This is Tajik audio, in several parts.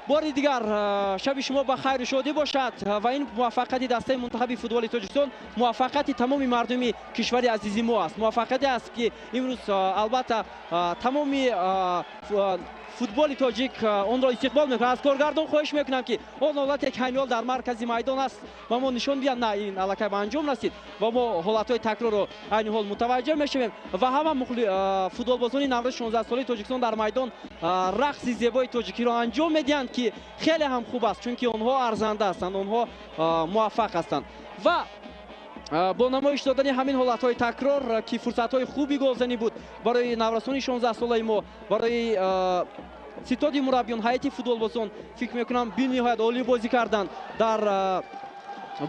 Бори дигар шаби шумо ба хайру шодӣ бошад ва ин муваффақияти дастаи мунтахаби футболи Тоҷикистон муваффақияти тамоми мардуми кишвари азизи мо аст, муваффақияте аст, ки имрӯз албатта тамоми футболи тоҷик онро истиқбол мекунад. Аз коргардон хоҳиш мекунам, ки он ҳолате, ки ҳамин ҳол дар маркази майдон аст, ба мо нишон диҳанд. На, ин аллакай ба анҷом расид ва мо ҳолатҳои такрорро айни ҳол мутаваҷҷеҳ мешавем ва ҳама футболбозони навраси 16-солаи Тоҷикистон дар майдон рақси зебои тоҷикиро анҷом медиҳанд, ки хеле ҳам хуб аст, чунки онҳо арзанда ҳастанд, онҳо муваффақ ҳастанд. Ва бо намоиш додани ҳамин ҳолатҳои такрор, ки фурсатҳои хуби голзанӣ буд барои наврасони 16-солаи мо, барои ситоди мураббиён, ҳайати футболбозон, фикр мекунам, бениҳоят олӣ бозӣ карданд дар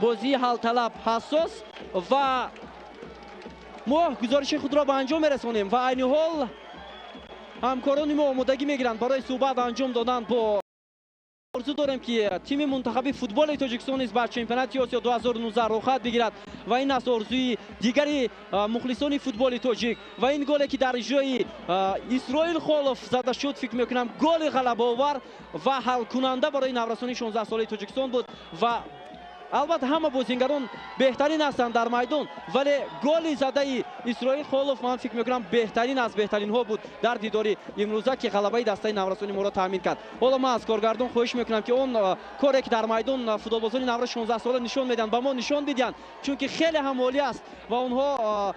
бозии ҳалталаб, ҳассос. Ва мо гузориши худро ба анҷом мерасонем ва айни ҳол ҳамкорони мо омодагӣ мегиранд барои суҳбат анҷом додан бо. Орзу дорем, ки тими мунтахаби футболи Тоҷикистон низ ба чемпионати Осиё 2019 роҳхат бигирад ва ин аст орзуи дигари мухлисони футболи тоҷик. Ва ин голе, ки дар иҷрои Исроил Холов зада шуд, фикр мекунам, голи ғалабаовар ва ҳалкунанда барои наврасони 16-солаи Тоҷикистон буд. Ва албатта, ҳама бозингарон беҳтарин ҳастанд дар майдон, вале голи задаи Исроил Холов, ман фикр мекунам, беҳтарин аз беҳтаринҳо буд дар дидори имрӯза, ки ғалабаи дастаи наврасони моро таъмин кард. Ҳоло ман аз коргардон хоҳиш мекунам, ки он коре, ки дар майдон футболбозони навраси 16 сола нишон медиҳанд, ба мо нишон бидиҳанд, чунки хеле ҳам олӣ аст ва онҳо